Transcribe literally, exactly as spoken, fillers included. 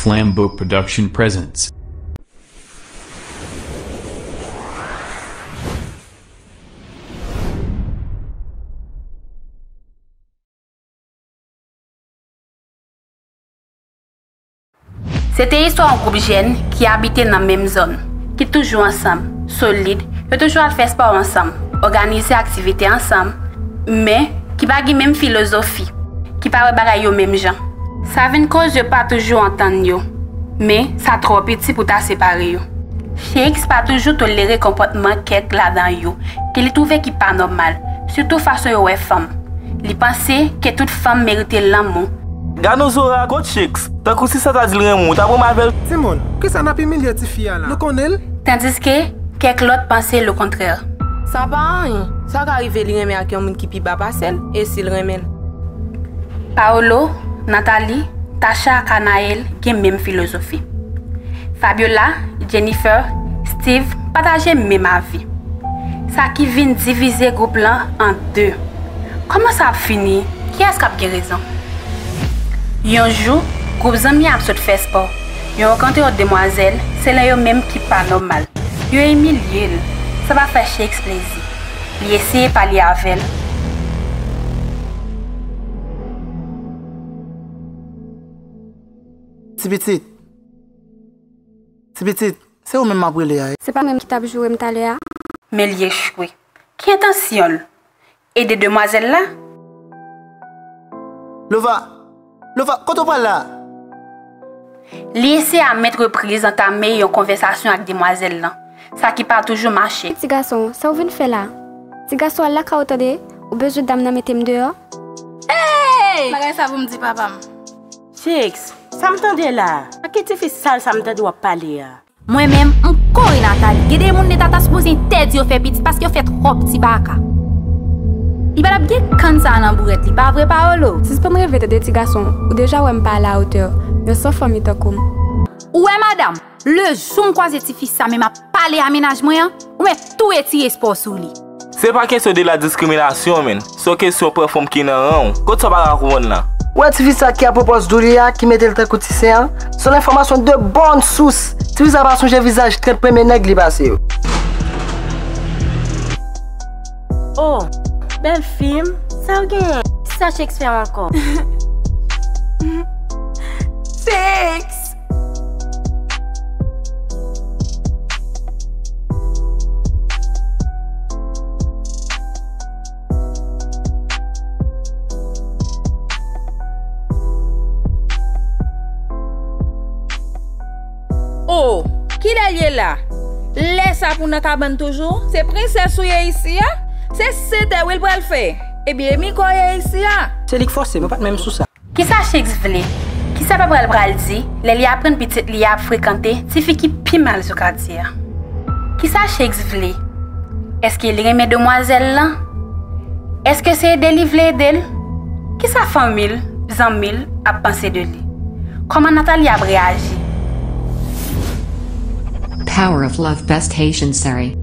Flambeau Production presents. Se te istwa yon gwoup jèn ki abite nan menm zòn, ki toujou ansanm, solid, yo toujou al fè spò ansanm, òganize aktivite ansanm, men ki pa gen menm filozofi, ki pa wè bagay yo menm jan. Sa vin koz yo pa toujou antann yo, men sa twò piti pou ta separe yo. Shakes pa toujou tolere konpòtman kèk ladan yo ke li twouve ki pa nòmal, sitou fason yo wè fanm. Li panse ke tout fanm merite lanmou. Gad yon zora, kot Shakes? Tankou si sa ta di l renmen w, w ta pran m avè l? Timoun, poukisa n ap imilye tifi a la? Nou konnen l? Tandiske kèk lòt panse lekontrè. Sa pa anyen. Sa ka rive li renmen ak yon moun ki pi ba pase l, e si l renmen l? Paolo, Nathalie, Tasha ak Anaël gen menm filozofi. Fabiola, Jennifer, Steve pataje menm avi. Sa ki vin divize gwoup lan an de. Kòman sa ap fini? Kiyès k ap gen rezon? Yon jou, gwoup zanmi ap sot fè spò. Yo rankontre yon demwazèl, se lè yo menm ki pa nòmal. Yo imilye l. Sa pa fè Shakes plezi. Li eseye pale avè l. Ti pitit. Ti pitit, se ou menm m ap rele a. Se pa mwen ki t ap joure m talè a? Men li echwe. Ki entansyon l? Ede demwazèl la? Lova, Lova, kote w pral la? Li eseye a ment repriz antame yon konvèsasyon ak demwazèl lan, sa ki pa toujou mache. Ti gason, sa w vin fè la? Ti gason, al lakay ou tande, ou bezwen dam nan mete m deyò? Hey! Bagay sa pou m di papa m. Shakes, sa m tande la? Ak ki tifi sal sa m tande w ap pale a? Mwen menm, m kore Nathalie. Gen de moun leta ta sipoze entèdi yo fè pitit paske yo fè twòp ti baka. Li pa t ap gen kann sa a nan bourèt li, pa vre Paolo? Sispann reve tande ti gason, ou deja wè m pa alatè yon san fanmi tankou m. Ou wè madanm, lejou m kwaze tifi sa men m ap pale a mennaj mwen an, ou mèt tou retire espò sou li. Se pa kesyon de la diskriminasyon, menn. Se yon kesyon pran fanm ki nan ran w. Kot sa w pa ka konprann la? Ou wè tifi sa ki ap pran pòz dou li a, ki mete l tankou ti sen an? Selon enfòmasyon de bòn sous, tifi sa pa sonje vizaj trant premye nèg li pase yo. Oh, bèl fi m, sa w genyen? Sa Shakes fè ankò? Shakes! Oh, kilè l ye la? Lè sa pou nan kabann toujou? Se prensès ou ye isi a? Se sentè wi l pral fè? Ebyen e miko ye isi a? Se li k fòse, mwen pa t menm sou sa. Kisa Shakes vle? Kisa papa l pral di lè li aprann pitit li a ap frekante tifi ki pi mal sou katye a? Kisa Shakes vle? Èske li renmen demwazèl lan? Èske se ede li vle ede l? Kisa fanmi l, zanmi l ap panse de li? Kòman Nathalie ap reyaji? Power of Love Best Haitian Serie.